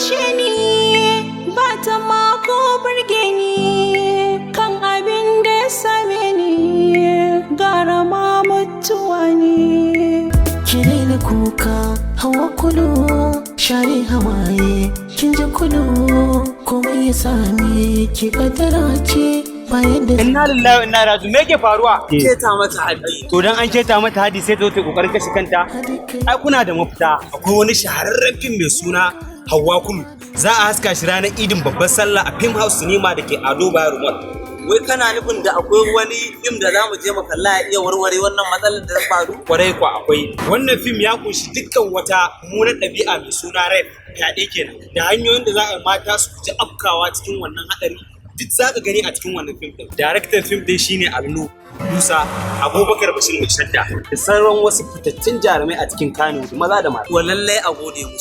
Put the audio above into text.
Ishe ni, ba ta ma ko burge ni. Kan abin da ya same ni, gara ma mutuwa ne. Ki daina kuka, Hawa Kulu, share hawaye, kin ji Kulu? Komai ya same ki kadara ce, bayan da Inna lillahi wa inna ilaihi raji'un. Me yake faruwa? Keta mata haddi. To, dan an keta mata haddi sai ta zo ta kokarin kashe kanta? Ai kuna da mafita. Akwai wani shahararren fim mai suna Hauwa Kulu. Za a haska shi ranar Idin babbar Sallah a Film House Cinema da ke Ado Bayero Mall. Wai kana nufin da akwai wani fim da za mu je mu kalla ya iya warware wannan matsalar da ta faru? Kwarai kwa akwai. Wannan fim ya kunshi dukkan wata mummunar ɗabi'a mai suna rape, fyaɗe kenan, da hanyoyin da za a yi mata su guji afkawa cikin wannan haɗari, duk za ka gani a cikin wannan fim ɗin. Daraktan fim ɗin shine Alnu Musa Abubakar Bashir Mai Shadda da sauran wasu fitattun jarumai a cikin Kano, maza da mata. To, lallai a gode musu.